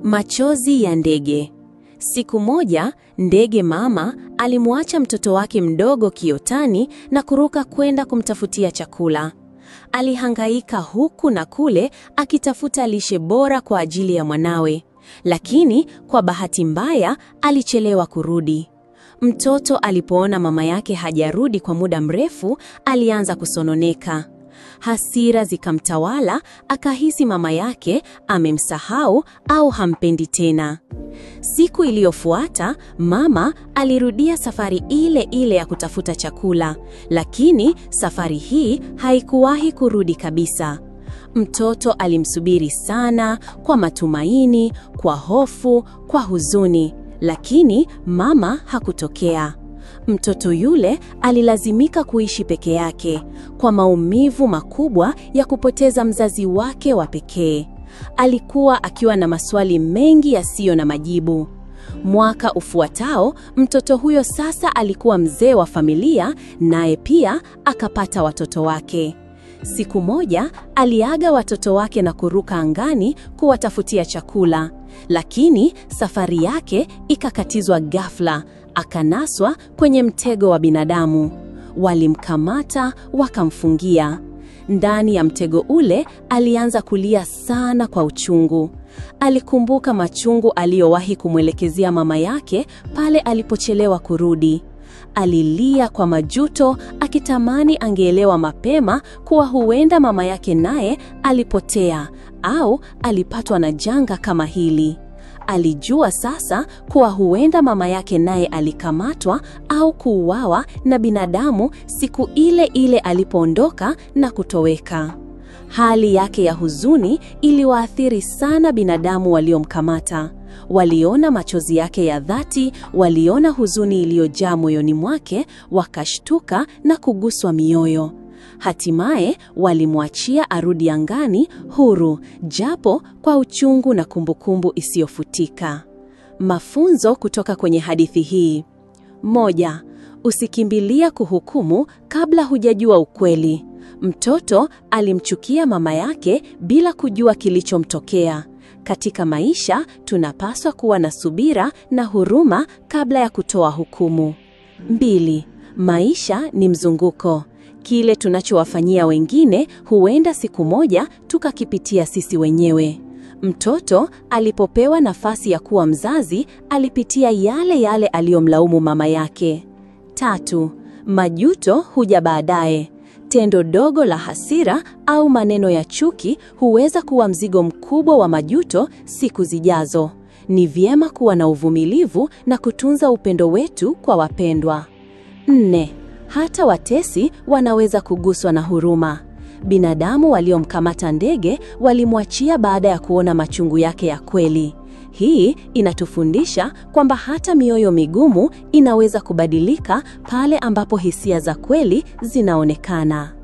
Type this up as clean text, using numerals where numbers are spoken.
Machozi ya ndege. Siku moja, ndege mama alimwacha mtoto wake mdogo kiotani na kuruka kwenda kumtafutia chakula. Alihangaika huku na kule akitafuta lishe bora kwa ajili ya mwanawe, lakini kwa bahati mbaya alichelewa kurudi. Mtoto alipoona mama yake hajarudi kwa muda mrefu, alianza kusononeka. Hasira zikamtawala, akahisi mama yake amemsahau au hampendi tena. Siku iliyofuata, mama alirudia safari ile ile ya kutafuta chakula, lakini safari hii haikuwahi kurudi kabisa. Mtoto alimsubiri sana, kwa matumaini, kwa hofu, kwa huzuni, lakini mama hakutokea. Mtoto yule alilazimika kuishi peke yake kwa maumivu makubwa ya kupoteza mzazi wake wa pekee. Alikuwa akiwa na maswali mengi yasiyo na majibu. Mwaka ufuatao, mtoto huyo sasa alikuwa mzee wa familia, naye pia akapata watoto wake. Siku moja aliaga watoto wake na kuruka angani kuwatafutia chakula, lakini safari yake ikakatizwa ghafla, akanaswa kwenye mtego wa binadamu. Walimkamata wakamfungia. Ndani ya mtego ule alianza kulia sana kwa uchungu. Alikumbuka machungu aliyowahi kumwelekezea mama yake pale alipochelewa kurudi. Alilia kwa majuto, akitamani angeelewa mapema kuwa huenda mama yake naye alipotea au alipatwa na janga kama hili. Alijua sasa kuwa huenda mama yake naye alikamatwa au kuuawa na binadamu siku ile ile alipoondoka na kutoweka. Hali yake ya huzuni iliwaathiri sana binadamu waliomkamata. Waliona machozi yake ya dhati, waliona huzuni iliyojaa moyoni mwake, wakashtuka na kuguswa mioyo. Hatimaye walimwachia arudi angani huru, japo kwa uchungu na kumbukumbu isiyofutika. Mafunzo kutoka kwenye hadithi hii: 1. Usikimbilia kuhukumu kabla hujajua ukweli. Mtoto alimchukia mama yake bila kujua kilichomtokea. Katika maisha tunapaswa kuwa na subira na huruma kabla ya kutoa hukumu. 2. Maisha ni mzunguko. Kile tunachowafanyia wengine huenda siku moja tukakipitia sisi wenyewe. Mtoto alipopewa nafasi ya kuwa mzazi, alipitia yale yale aliyomlaumu mama yake. 3. Majuto huja baadaye. Tendo dogo la hasira au maneno ya chuki huweza kuwa mzigo mkubwa wa majuto siku zijazo. Ni vyema kuwa na uvumilivu na kutunza upendo wetu kwa wapendwa. 4. Hata watesi wanaweza kuguswa na huruma. Binadamu waliomkamata ndege walimwachia baada ya kuona machungu yake ya kweli. Hii inatufundisha kwamba hata mioyo migumu inaweza kubadilika pale ambapo hisia za kweli zinaonekana.